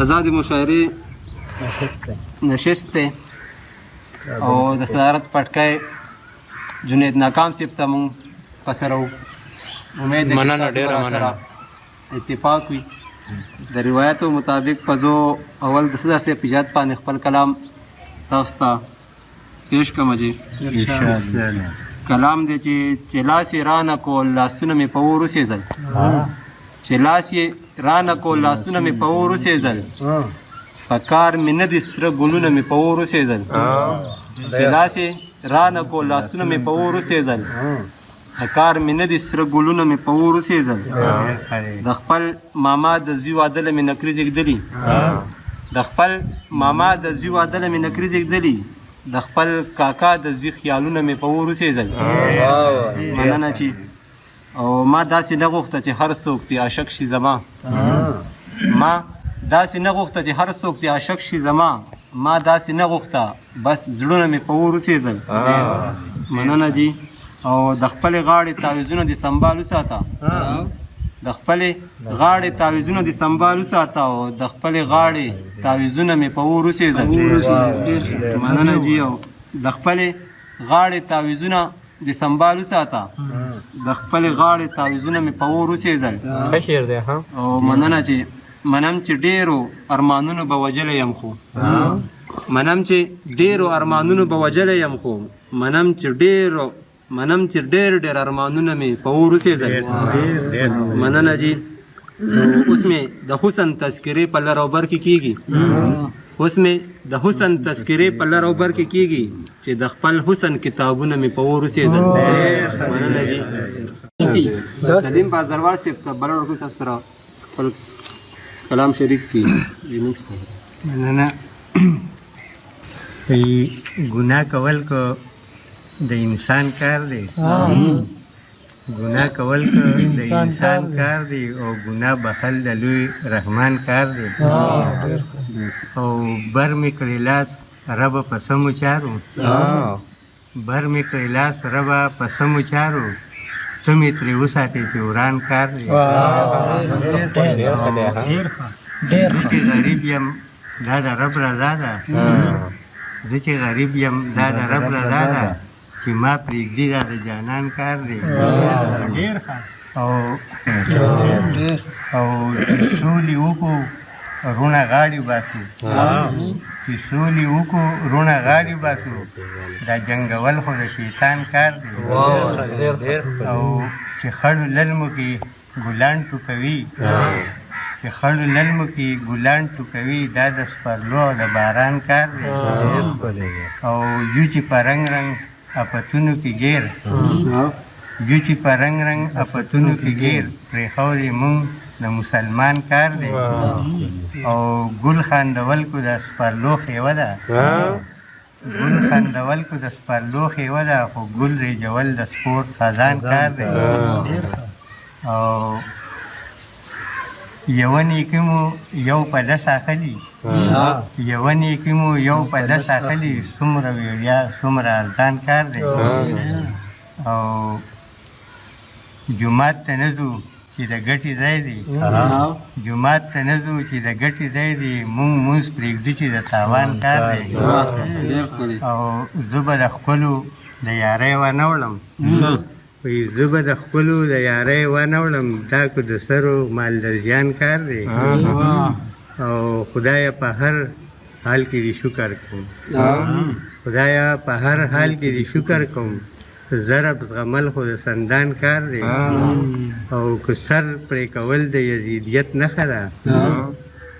آزاد مشاعرې نشست دی او د صدارت پټکی جنید ناکام صاحب ته مونږ پسرو. امید دی چې مننه، ستاسو ډېره به راسره مننه. اتفاق وي. د روایتو مطابق پزو اول د صدر صاحب ایجاد باندې خپل کلام تاسو ته پیش کوم جی. کلام دی چې لاس یې رانه کول لاسونه مې په اور وسېځل، چې لاس یې رانه کول لاسونه مې په اور وسېځل، په کار مې نه دي سره ګلونه مې په اور وسېځل. چې لاس یې رانه کول لاسونه مې په اور وسېځل، په کار مې نه دي سره ګلونه مې په اور وسېځل. د خپل ماما د زوی واده له مې نکري زېږدلي، د خپل ماما د زوی واده له مې نکري زېږدلي، د خپل کاکا د زوی خیالونه مې په اور وسېځل. مننه چې او ما داسې نه غوښته چې هر څوک دې عاشق شي زما، ما داسې نه غوښته چې هر څوک دې عاشق شي زما، ما داسې نه غوښته بس زړونه مې په اور وسېځل. مننه جی. او د خپلې غاړې تعویذونه دې سنبال وساته، د خپلې غاړې تعویذونه دې سنبال وساته، او د خپلې غاړې تعویذونه مې په اور وسېځل. مننه جی. او د خپلې غاړې تعویذونه دې سنبال وساته، د خپلې غاړې تعویذونه مې په اور وسېځل. ښه شعر دی ها. او مننه چې منم چې ډېرو ارمانونو به وژلی یم خو، منم چې ډېرو ارمانونو به وژلی یم خو، منم چې ډېرو منم چې ډېر ډېر ارمانونه مې په اور وسېځل. مننه جی. اوس مې د حسن تذکرې په لر او بر کې کېږي، اوس مې د حسن تذکرې په لر او بر کې کېږي، چې د خپل حسن کتابونه مې په اور وسېځل. مننه جی. سلیم بازاروال صاحب ته بلنه ورکوم تاسو سره خپل کلام شریک کړي. مننه. ګناه کول کو د انسان کار دی، ګناه کول کو د انسان کار دی، او ګناه بخل د لوی رحمان کار دی. او بر مې کړی لاس ربه په سمو چارو، بر مې کړی لاس ربه په سمو چارو، ته مې ترې وساتې چې وران کار دی. زه چې غریب یم دا د رب رضا ده، زه چې غریب یم دا د رب رضا ده، چې ما پرېږدي دا د جانان کار دی. او او چې سولې وکړو روڼه غاړې باسو، چې سولې وکړو روڼه غاړې باسو، دا جنګول خو د شیطان کار دی. او چې خړو للمو کې ګلان ټوکوي، چې خړو للمو کې ګلان ټوکوي، دا د سپرلو او د باران کار دی. او یو چې په رنګ رنګ افتونو کې ګیر، یو چې په رنګ رنګ افتونو کې ګیر، پرېښودې مونږ د مسلمان کار دی. او ګل خندول کو د سپرلو ښېوه ده، ګل خندول کو د سپرلو ښېوه ده، خو ګل ریجول د سپورت خزان کار دی. او یوه نیکي مو یو په لس اخلي، یوه نیکي مو یو په لس اخلي، څومره ویړیا څومره ارزان کار دی. او جومات ته نه ځو چې د ګټې ځای دی، جومات ته نه ځو چې د ګټې ځای دی، مونږ مونځ پرېږدو چې د تاوان کار دی. او زه به د خپلو د یارۍ وانه وړم، وایي زه به د خپلو د یارۍ وانه وړم، دا که د سرو مال د زیان کار دی. او خدایه په هر حال کې دې شکر کوم، خدایه په هر حال کې دې شکر کوم، ضرب زغمل خو د سندان کار دی. او که سر پرې کول د یزیدیت نښه ده،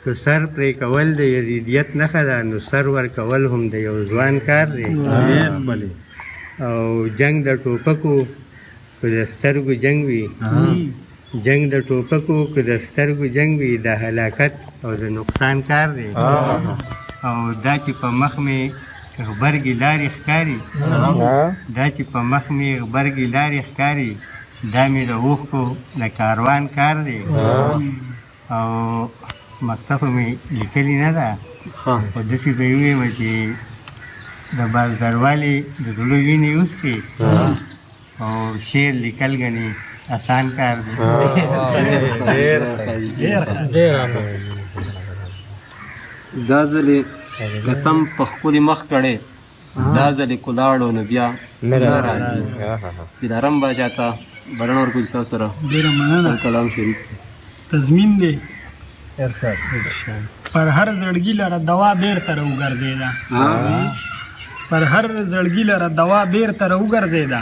که سر پرې کول د یزیدیت نښه ده، نو سر ورکول هم د یو ځوان کار دی. او جنگ د ټوپکو که د سترګو جنگ وي، جنگ د ټوپکو که د سترګو جنگ وي، د هلاکت او د نقصان کار دی. او دا چې په مخ مې غبرګې لارې ښکاري، دا چې په مخ مې غبرګې لارې ښکاري، دا مې د اوښکو د کاروان کار دی. او مکتب خو مې لیکلې نه ده، خو داسې به یې ووایم چې د بازدروالي د زړه وینې وڅښي او شعر لیکل ګڼي اسان کار دی. ډېر. دا ځلې قسم په ښکلي مخ کړی، دا ځلې کلاړو نو بیا نه راځي. ادارم باچا ته بلنه ورکړو چې تاسو سره ډېره مننه. کلام شریک. تضمین دی. پر هر زړګي لره دوا بېرته راوګرځېده، پر هر زړګي لره دوا بېرته راوګرځېده،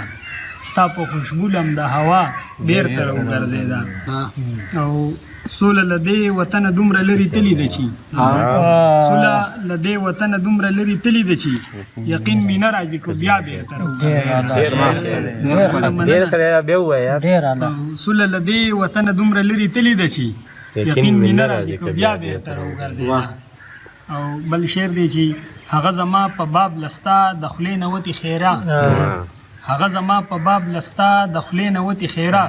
ستا په خوشبو لمده هوا بېرته راوګرځېده. او سوله له دې وطنه دومره لرې تللې ده چې، سوله له دې وطنه دومره لرې تللې ده چې یقین مې نه راځي که بیا بېرته راوګرځېده. سوله له دې وطنه دومره لرې تللې ده چې یقین مې نه راځي که بیا بېرته راوګرځېده. او بل شعر دی چې هغه زما په باب لستا د خولې نه وتې خیره، هغه زما په باب لستا د خولې نه وتې خیره،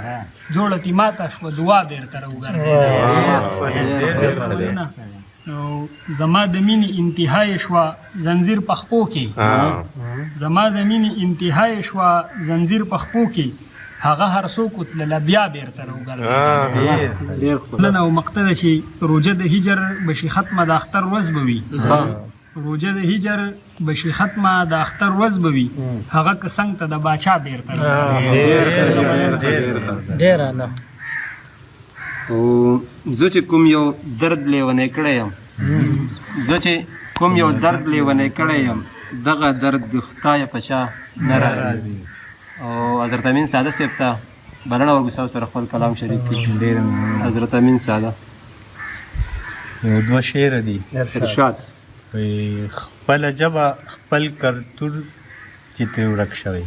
جوړه تې ماته شوه دعا بېرته راوګرځېده. نو زما د مینې انتها یې شوه زنځیر په خپو کې، زما د مینې انتها یې شوه زنځیر په خپو کې، هغه هر څوک وتلله بیا بېرته راوګرځېده. نن او مقطع ده چې روژه د هجر به شي ختمه د اختر ورځ به وي، روژه د هجر به شي ختمه د اختر ورځ به وي، هغه که څنګ ته د باچا بېرته راوګرځېده. او زه چې کوم یو درد لیونی کړی یم، زه چې کوم یو درد لیونی کړی یم، دغه درد د خدایه په چا نه راځي. او حضرت امین ساده صاحب ته بلنه ورکړو تاسو سره خپل کلام شریک کړي. حضرت امین ساده یو دوه شعره دي. ارشاد. خپله ژبه خپل کلتور چې ترې ورک شوی،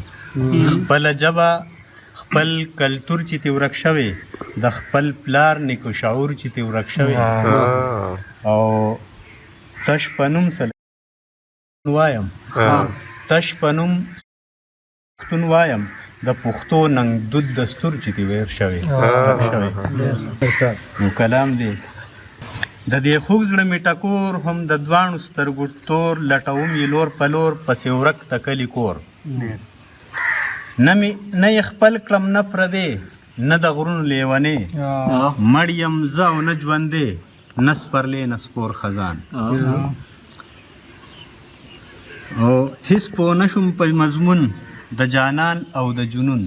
خپله ژبه خپل کلتور چې ترې ورک شوی، د خپل پلار نیکه شعور چې ترې ورک شوی، او تش په نوم سره وایم، تش په نوم پښتون وایم، د پښتو ننګ دود دستور چې ترې ورک شوی. نو کلام دی. د دې خوږ زړه مې ټکور، هم د دواړو سترګو تور، لټوم یې لور په لور، پسې ورک د کلي کور. نه نه یې خپل کړم نه پردی، نه د غرونو لیونی، مړ یم زه او نه ژوندی، نه سپرلی نه سپور خزان. او هیڅ پوه نه شوم په مضمون د جانان او د جنون،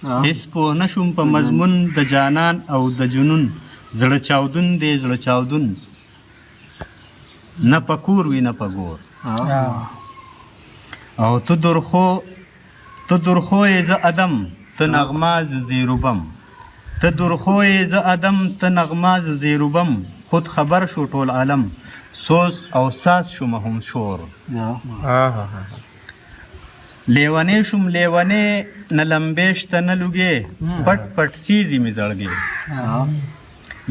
هیڅ پوه نه شوم په مضمون د جانان او د جنون، زړه چاودون دی زړه چاودون، نه په کور وي نه په ګور. او ته درخو یې زه ادم، ته نغمه زه زیروبم، ته درخو یې زه ادم، ته نغمه زه زیروبم، خود خبر شو ټول عالم، سوز او ساز شومه هم شور. لیونی شوم لیونی، نه لمبې شته نه لوګې، پټ پټ سیزي مې زړګې.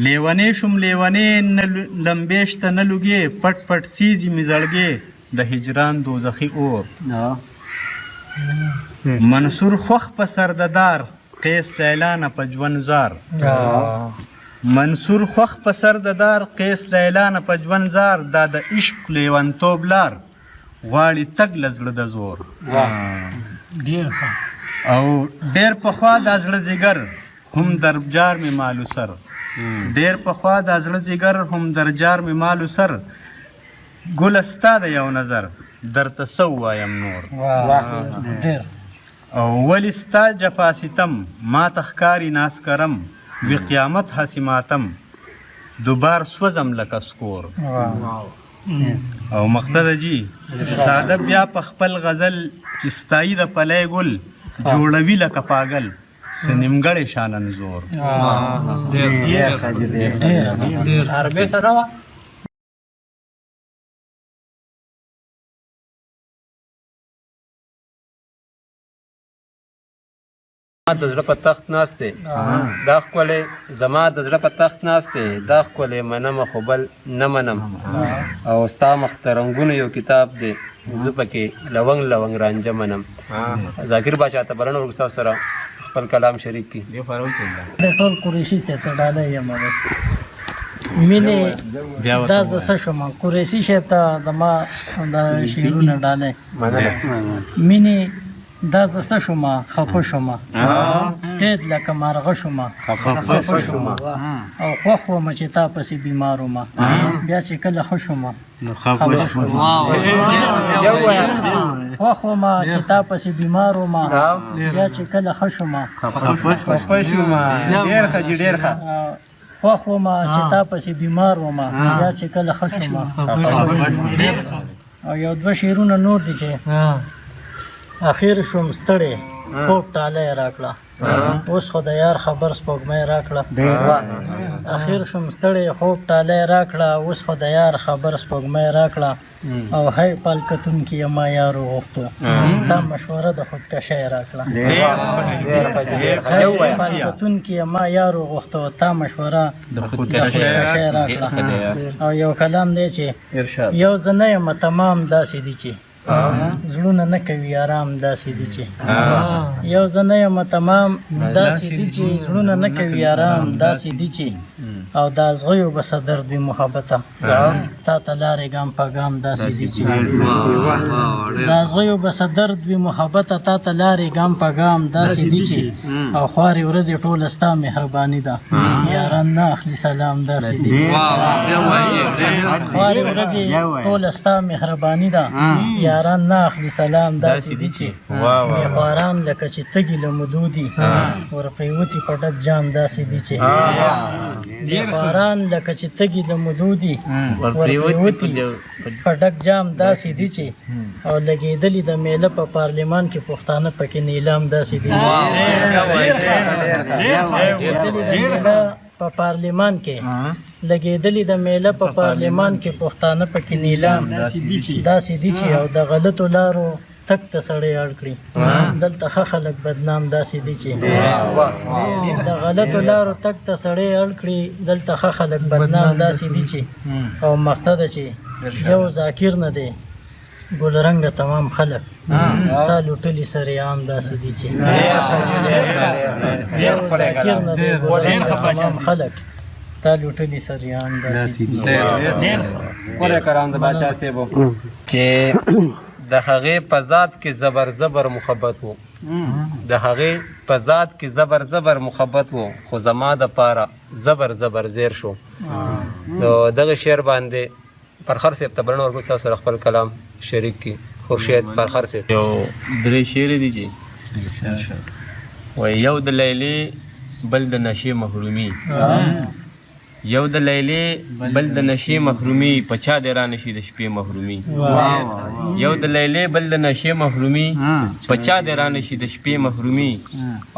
لیونی شوم لیونی، نه لمبې شته نه لوګې، پټ پټ سیزي مې زړګې، د هجران دوزخي اور. منصور خوښ په سر د دار، قیس لیلا نه په ژوند زار. منصور خوښ په سر د دار، قیس لیلا نه په ژوند زار، دا د عشق لیونتوب لار، غواړي تګ له زړه د زور. او ډېر پخوا دا زړه ځیګر، هم درجار مې مالو سر، ډېر پخوا دا زړه ځیګر، هم درجار مې مالو سر، ګله ستا د یو نظر، درته څه ووایم نور. او ولې ستا جفا ستم، ما ته ښکاري ناز کرم، وي قیامت هسې ماتم، دوبار سوځم لکه سکور. او مقصد جی ساده بیا په خپل غزل چې ستایي د پلی ګل، جوړوي لکه پاګل، څه نیمګړی شان انځور. د زړه په تخت ناست دی دا ښکلی، زما د زړه په تخت ناست دی دا ښکلی، منمه خو بل نه منم. او ستا مخ ته رنګونو یو کتاب دی، زه پکې لونګ لونګ رانجه منم. ذاکر باچا ته بلنه ورکړو تاسو سره خپل کلام شریک کړي. د ټول قریشي صاحب ته ډالۍ یم. بس مینې دا زه څه شوم، قریشي صاحب ته د ما دا شعرونه ډالۍ. مینې دا زه څه شومه خفه شومه، قید لکه مارغه شومه خفه شومه، او خوښ ومه چې تا پسې بیمار ومه، بیا چې کله ښه شومه خفه شومه. خوښ ومه چې تا پسې بیمار ومه، بیا چې کله ښه شومه خفه شومه. ډېر ښه جي، ډېر ښه. خوښ ومه چې تا پسې بیمار ومه، بیا چې کله ښه شومه. او یو دوه شعرونه نور دي چې اخر شوم ستړی خوب ټالی راکړه، اوس خو د یار خبر سپوږمۍ راکړه. اخر شوم ستړی خوب ټالی راکړه، اوس خو د یار خبر سپوږمۍ راکړه. او هی پال کتونکي ما یار وغوښتو، تا مشوره د خودکشۍ راکړه. هی پال کتونکي ما یار وغوښتو، تا مشوره د خودکشۍ راکړه. او یو کلام دی چې یو زه نه یم تمام داسې دي چې زړونه نه کوي آرام داسې دي چې یو زه نه یم تمام داسې دي چې زړونه نه کوي آرام داسې دي چې او د ازغیو به څه درد وي محبته، تا ته لارې ګام په ګام داسې دي چې د ازغیو به څه درد وي محبته، تا ته لارې ګام په ګام داسې دي چې او خوارې ورځې ټوله ستا مهرباني ده، یاران نه اخلي سلام داسې دي. خوارې ورځې ټوله ستا مهرباني ده، یاران نه اخلي سلام داسې دي چې میخواران لکه چې تږي له مودو دي، ورپرېوتي په ډک جام داسې دي چې میخواران لکه چې تږي له مودو دي، ورپرېوتي په ډک جام داسې دي چې او لګېدلي د میله په پارلمان کې پښتانه پکې نیلام داسې دي چې په پارلمان کې لګېدلي د میله په پارلمان کې پښتانه پکې نیلام داسې دي چې او د غلطو لارو تک ته سړی اړ کړي، دلته ښه خلک بدنام داسې دي چې د غلطو لارو تک ته سړی اړ کړي، دلته ښه خلک بدنام داسې دي چې او مخته ده چې یو ذاکر نه دی ګلرنګه تمام خلک تا لوټلي سرې عام داسې دي چې یو ذاکر نه دی ګلرنګه تمام خلک تا لوټلي سرې عام داسې دي. ښکلی کلام د باچا صاحب چې د هغې په ذات کې زبر زبر محبت و، د هغې په ذات کې زبر زبر محبت و، خو زما د پاره زبر زبر زیر شو. نو دغه شعر باندې پرخر صاحب ته بلنه ورکړو، تاسو سره خپل کلام شریک کړي. خورشید پرخر صاحب. یو درې شعر دي چې وایي یو د لیلې بل د نشې محرومي، یو د لیلې بل د نشې محرومي، په چا دې رانشي د شپې محرومي. یو د لیلې بل د نشې محرومي، په چا دې رانشي د شپې محرومي.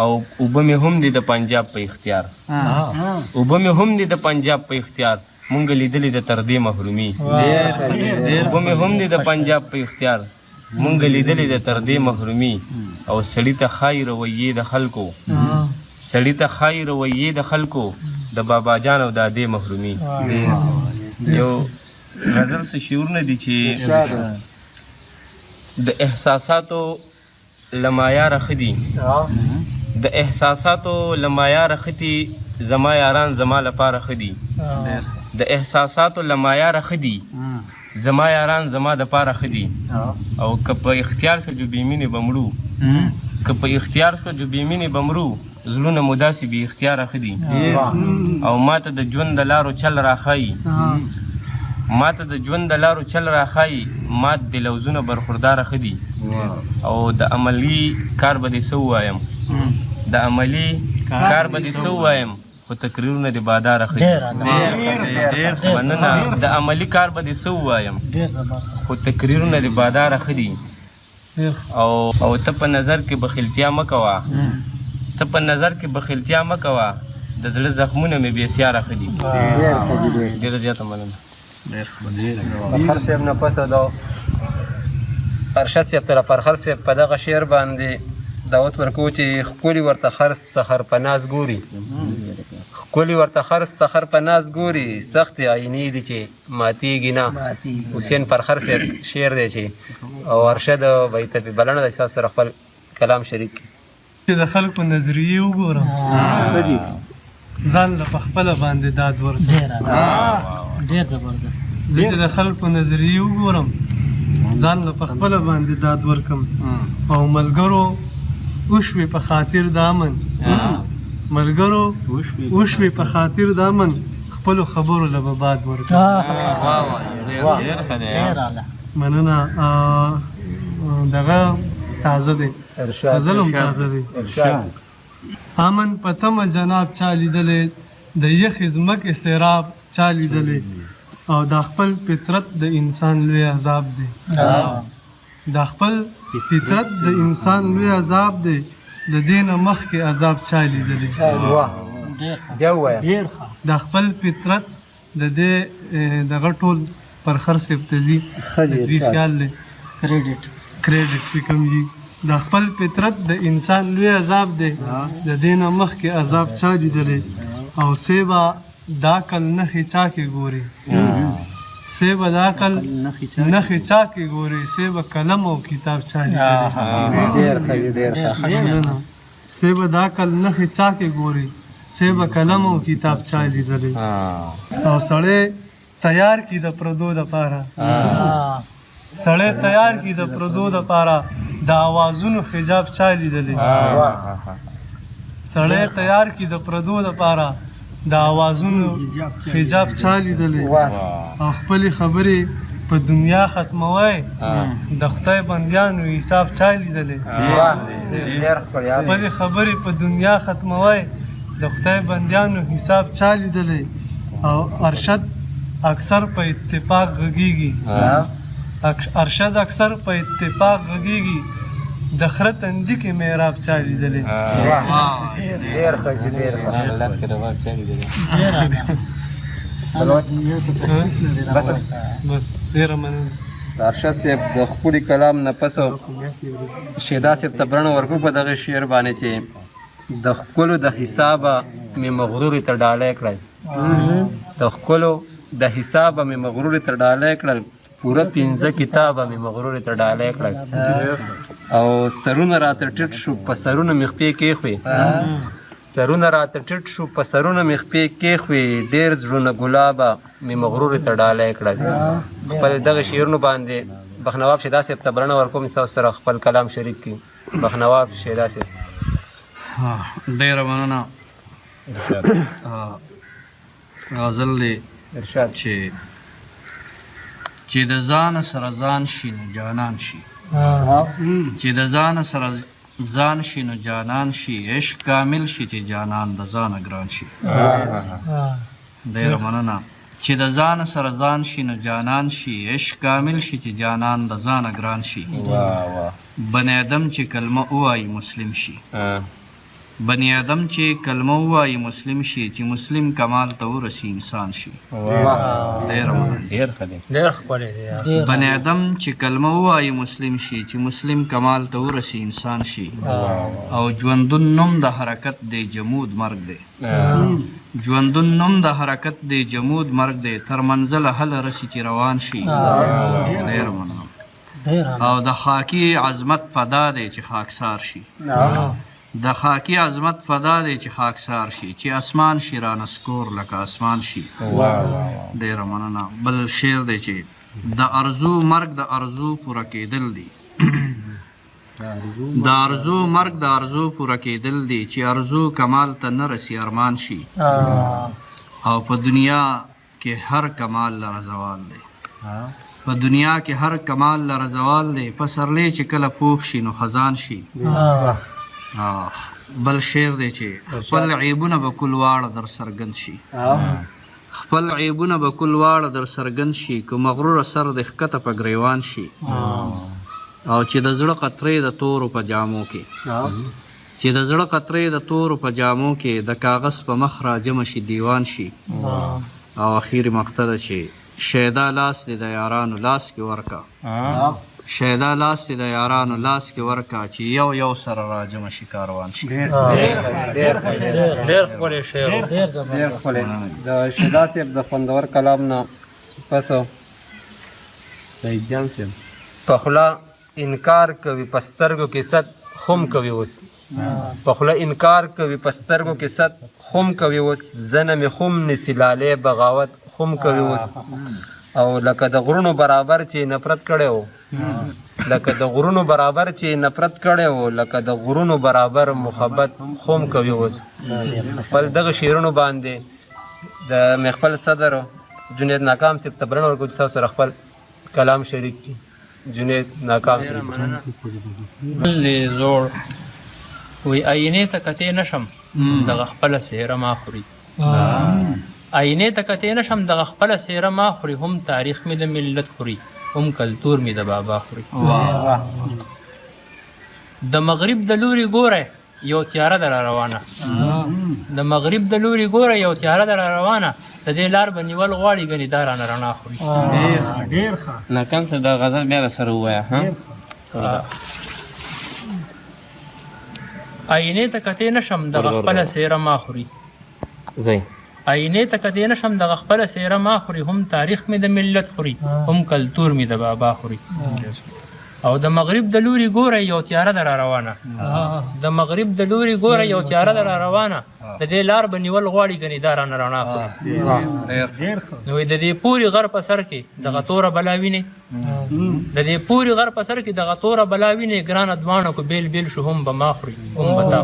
او اوبه مې هم دي د پنجاب په اختیار، اوبه مې هم دي د پنجاب په اختیار، مونږ لیدلې د تر دې محرومي. اوبه مې هم دي د پنجاب په اختیار، مونږ لیدلې د تر دې محرومي. او سړي ته ښایي رویې د خلکو، سړي ته ښایي رویې د خلکو، د بابا جان او دادې محرومي. یو غزل څه شعرونه دي چې د احساساتو له معیاره ښه دي، د احساساتو له معیاره ښه دي، زما یاران زما لپاره ښه دي. د احساساتو له معیاره ښه دي، زما یاران زما دپاره ښه دي. او که په اختیار شو جو بې مینې به مړو، که په اختیار شو جو بې مینې به مرو، زړونه مو داسې بې اختیاره ښه دي. او ماته د ژوند د لارو چل راښایي، ماته د ژوند د لارو چل راښایي، مات د لوزونه برخورداره ښه دي. او د عملي کار به دې څه ووایم، د عملي کار به دې څه ووایم، خو تقریرونه دې باداره ښه دي. مننه. د عملي کار به دې څه ووایم، خو تقریرونه دې باداره ښه دي. او ته په نظر کې بخیلتیا مه کوه، ته په نظر کې بخیلتیا مه کوه، د زړه زخمونه مې بې سیاره ښه دي. ډېره زیاته مننه. پرخر صاحب نه پس د ارشد صاحب ته پرخر صاحب په دغه شعر باندې دعوت ورکوو چې ښکلي ورته خر سخر په ناز ګوري، ښکلي ورته خر سخر په ناز ګوري، سختې آینې دي چې ماتېږي نه. حسین پرخر صاحب شعر دی چې او ارشد بای ته پې بلنه ده چې تاسو سره خپل کلام شریک کړي. چې د خلکو نظریې وګورم، ځان له په خپله باندې داد ورکړم. ډېر زبردست. زه چې د خلکو نظریې وګورم، ځان له په خپله باندې داد ورکم. او ملګرو وشوې په خاطر د امن، ملګرو وشوې په خاطر د امن، خپلو خبرو له به باد ورکم. مننه. دغه تازه دی، غزل هم تازه دی. امن په تمه جناب چا لیدلی، د یخې ځمکې سیراب چا لیدلی. او دا خپل فطرت د انسان لوی عذاب دی، دا خپل فطرت د انسان لوی عذاب دی، د دې نه مخکې عذاب چا لیدلی. دا خپل فطرت د دې دغه ټول پر خر صاحب ته ځي، د دوی خیال دی کریډټ چې کوم وي. د خپل فطرت د انسان لوی عذاب دی، د دې نه مخکې عذاب چا لیدلی. او سیبا د عقل نښې چا کې ګوري، سیبا د عقل نښې چا کې ګوري، سیبا قلم او کتاب چا لیدلی. سیبا د عقل نښې چا کې ګوري، سیبا قلم او کتاب چا لیدلی. او سړی تیار کی د پردو دپاره، سړی تیار کی د پردو دپاره، د اوازونو حجاب چا لیدلی. سړی تیار کی د پردو دپاره، د اوازونو حجاب چا لیدلی. او خپلې خبرې په دنیا ختموي، د خدای بندیانو حساب چا لیدلی. خپلې خبرې په دنیا ختموي، د خدای بندیانو حساب چا لیدلی. او ارشد اکثر په اتفاق غږیږي، ارشد اکثر په اتفاق غږیږي، د خره تندي کې محراب چا لیدلی. بس ډېره مننه. ارشد صاحب د ښکلي کلام نه پس شیدا صاحب ته برنه ورکړو په دغه شعر باندې چې د ښکلو د حسابه مې مغرورې ته ډالۍ کړل، د ښکلو د حسابه مې مغرورې ته ډالۍ کړل، پوره 5 کتابه مې مغرورې ته ډالۍ کړل. او سرونه راته ټیټ شو په سرونو مې خپې کېښوې، سرونه راته ټیټ شو په سرونو مې خپې کېښوې، ډېر زړونه ګلابه مې مغرورې ته ډالۍ کړل. خپل دغه شعرونو باندې بخنواب شیدا صاحب ته برنه ورکوم چې تاسو سره خپل کلام شریک کړي. بخنواب شیدا صاحب. ډېره مننه. غزل دی چې د ځان سره ځان شي نو جانان شي، چې د ځان سره ځان شي نو جانان شي، عشق کامل شي چې جانان د ځانه ګران شي. ډېره مننه. چې د ځان سره ځان شي نو جانان شي، عشق کامل شي چې جانان د ځانه ګران شي. بني آدم چې کلمه ووایي مسلم شي، بني آدم چې کلمه ووایي مسلم شي، چې مسلم کمال ته ورسي انسان شي. ډېره مننه. ډېر ښکلی دی. بني آدم چې کلمه ووایي مسلم شي، چې مسلم کمال ته ورسي انسان شي. او ژوندون نوم د حرکت دی جمود مرګ دی، ژوندون نوم د حرکت دی جمود مرګ دی، تر منزله هله رسي چې روان شي. ډېره مننه. او د خاکي عظمت فدا دی چې خاکسار شي، د خاکي عظمت فدا دی چې خاکسار شي، چې اسمان شي رانسکور لکه اسمان شي. ډېره مننه. بل شعر دی چې د ارزو مرګ د ارزو پوره کېدل دي، د ارزو مرګ د ارزو پوره کېدل دي، چې ارزو کمال ته نه رسي ارمان شي. او په دنیا کې هر کمال لره زوال دی، په دنیا کې هر کمال لره زوال دی، پسرلی چې کله پوخ شي نو خزان شي. بل شعر دی چې خپل عیبونه به کل واړه در څرګند شي، خپل عیبونه به کل واړه در څرګند شي، که مغروره سر دې ښکته په ګریوان شي. او چې د زړه قطرې د تورو په جامو کې، چې د زړه قطرې د تورو په جامو کې، د کاغذ په مخ راجمع شي دیوان شي. او اخیري مقطع ده چې شیدا لاس دې د یارانو لاس کې ورکه، شیدا لاس دې د یارانو لاس کې ورکه، چې یو یو سره راجمع شي کاروان شي. ډېر ښکلی شعر، ډېر ښکلی. د شیدا صاحب د خوندور کلام نه پس سعید جان صاحب په خوله انکار کوي په سترګو کې ست خم کوي اوس، په خوله انکار کوي په سترګو کې ست خم کوي اوس، زنه مې خم نیسي لالی بغاوت خم کوي اوس. او لکه د غرونو برابر چې نفرت کړی و، لکه د غرونو برابر چې نفرت کړی و، لکه د غرونو برابر محبت خوم کوي. اوس خپل دغه شعرونو باندې د مې خپل صدر جنید ناکام صاحب ته بلنه ورکړو چې تاسو سره خپل کلام شریک کړي. جنید ناکام صاحب زوړ وی آینې ته کتې نشم دغه خپله څهره ما خوري، آینې ته کتې نشم دغه خپله څهره ما خوري، هم تاریخ مې د ملت خوري، هم کلتور مې د بابا خوري. د مغرب د لوري ګوره یو تیاره ده را روانه، د مغرب د لوري ګوره یو تیاره ده را روانه، د دې لار به نیول غواړي ګنې دا رانه رڼا خوري. ډېر ښه ناکام صاحب دا غزل بیا سره ووایه. آینې ته کتې نشم دغه خپله څهره ما خوري، آینې ته کتې نشم دغه خپله څهره ما خوري، هم تاریخ مې د ملت خوري، هم کلتور مې د بابا خوري. او د مغرب د لوري ګوره یو تیاره ده را روانه، د مغرب د لوري ګوره یو تیاره ده را روانه، د دې لار به نیول غواړي ګنې دا رانه رڼا خوري. نو د دې پورې غر په سر کې دغه توره بلا وینې، د دې پورې غر په سر کې دغه توره بلا وینې، ګرانه دواړه کو بیل بیل شو هم به ما خوري هم به تا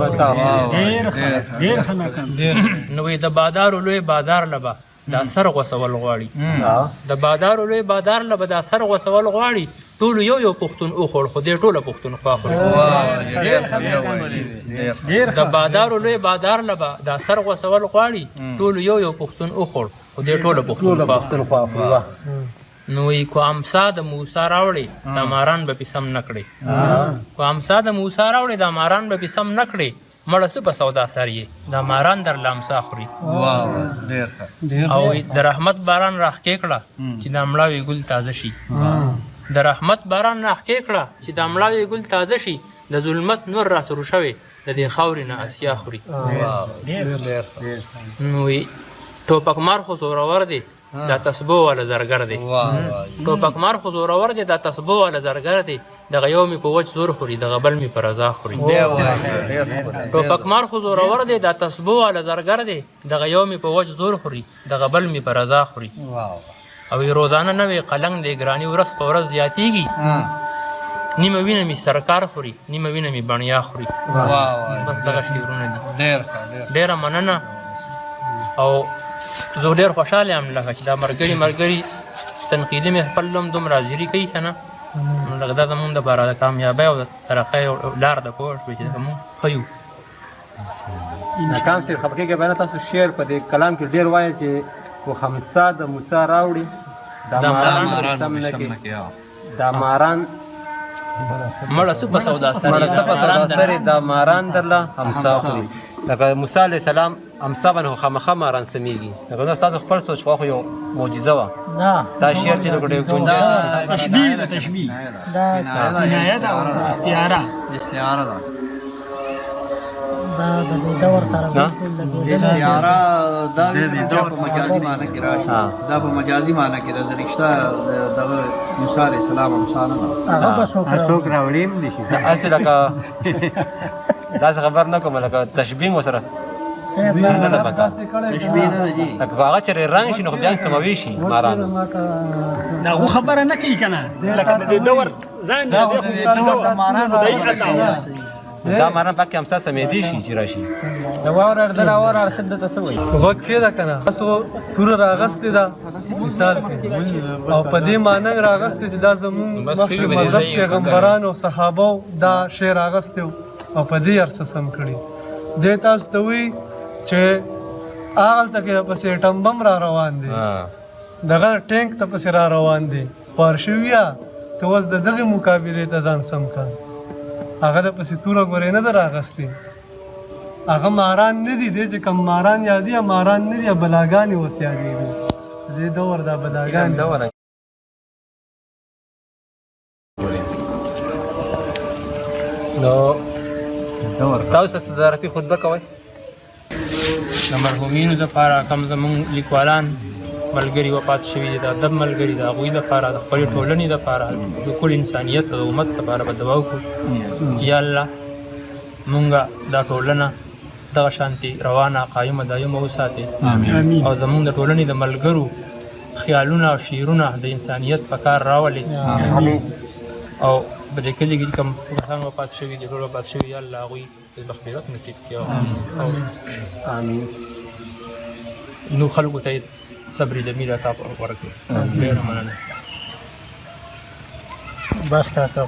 خوري. نو د بادارو لوی بادار له به دا سر غوسول غواړي، د بادارو لوی بادار له به دا سر غوسول غواړي، ټولو یو یو پښتون وخوړ خو دې ټوله پښتونخوا خوري. د بادارو لوی بادار له به دا سر غوسول غواړي، ټولو یو یو پښتون وخوړ خو دې ټوله پښتونخوا خوري. نو کو امسا د موسی راوړې دا ماران به پې سم نه کړې، کو امسا د موسی راوړې دا ماران به پې سم نه کړې، مړه څه په سودا سر یې دا ماران در له امسا خوري. او د رحمت باران راښکې کړه چې دا مړاوی ګل تازه شي، د رحمت باران راښکې کړه چې دا مړاوی ګل تازه شي، د ظلمت نور را سرو شوی د دې خاورې نه اسیا خوري. نو ټوپکمار خو زورور دی دا تسبو والا زرګر دی، ټوپکمار خو زورور دی دا تسبو والا زرګر دی، دغه یو مې په وچ زور خوري دغه بل مې په رضا خوري. ټوپکمار خو زورور دی دا تسبو والا زرګر دی، دغه یو مې په وچ زور خوري دغه بل مې په رضا خوري. او روزانه نوې قلنګ دی ګراني ورځ په ورځ زیاتېږي، نیمه وینه مې سرکار خوري نیمه وینه مې بڼیا خوري. بس دغه شعرونه دي. ډېره مننه. او زه ډېر خوشحاله یم لکه چې دا مرګري مرګري تنقیدي مې خپل هم دومره حاضري کوي که نه، نو لکه دا زموږ دپاره د کامیابۍ او د ترقۍ لار ده، پوه شوې چې موږ ښه یو. ناکام صاحب خفه کېږئ به نه، تاسو شعر په دې کلام کې ډېر وایئ چې کو خمسا د موسی راوړي دا ماران سم نه کړي، دا ماران مړه څه په سودا سر، مړه څه په سودا سر، دا ماران درله همسا خوري. لکه موسی علیه السلام امسا باندې خو خامخا ماران سمېږي. لکه نو ستاسو خپل سوچ خو یو معجزه وه دا شعر چې لکه ډېر ګنجایش تشبیه ده، تشبیه کنایه ده او استعاره، استعاره ده. دا د دې دور سره استعاره دا په مجازي معنی کې راشي، دا په مجازي معنی کې ده، د رښتا دغه موسی علیه السلام امسا نه ده، هغه به څوک راوړي هم نه شي. هسې لکه داسې خبر نه کوم، لکه تشبیه مو سره نه ده پکار، تشبیه نه ده جي، لکه هغه چې رنګ شي نو خو بیا سموي شي ماران. دا خو خبره نه کوي که نه، لکه د دې دور ځان دی، دا ماران پکې همسا سمېدی شي چې راشي. د واور ارده راوار ارشد ته څه وایي؟ غوږ کېده که نه، تاسو توره راغستې ده مثال کې، او په دې معنی راغستې چې دا زموږ مخکې مذهب پیغمبرانو او صحابو دا شی راغستی او په دې هر څه سم کړي. دی تاسو ته وایي چې هغلته کې پسې اټم بم را روان دی، دغه ټینک ته پسې را روان دی، خوار شویه ته اوس د دغې مقابلې ته ځان سم کړه. هغه د پسې توره ګورې نه ده راغستې، هغه ماران نه دي، دی چې کوم ماران یادي ماران نه دي، بلاګانې اوس یادېږي. دې دور دا بلاګانې. نو تاسو صدارتي خطبه کوئ؟ د مرحومینو دپاره کوم زموږ لیکوالان ملګري وفات شوي دي، د ادب ملګري، د هغوی دپاره، د خپلې ټولنې دپاره، د کل انسانیت او د امت دپاره به دعا وکړو چې یا الله مونږ دا ټولنه دغه شانتې روانه قایمه دایمه وساتې، او زموږ د ټولنې د ملګرو خیالونه او شعرونه د انسانیت په کار راولې. او په دې کلي کې کوم کسان وفات شوي دي، ټول وفات شوي، یا الله هغوی د مغفرت نصیب کړي او آمین. نو خلکو ته صبر جمیل عطا ورکړي. ډېره مننه. بس کاکا.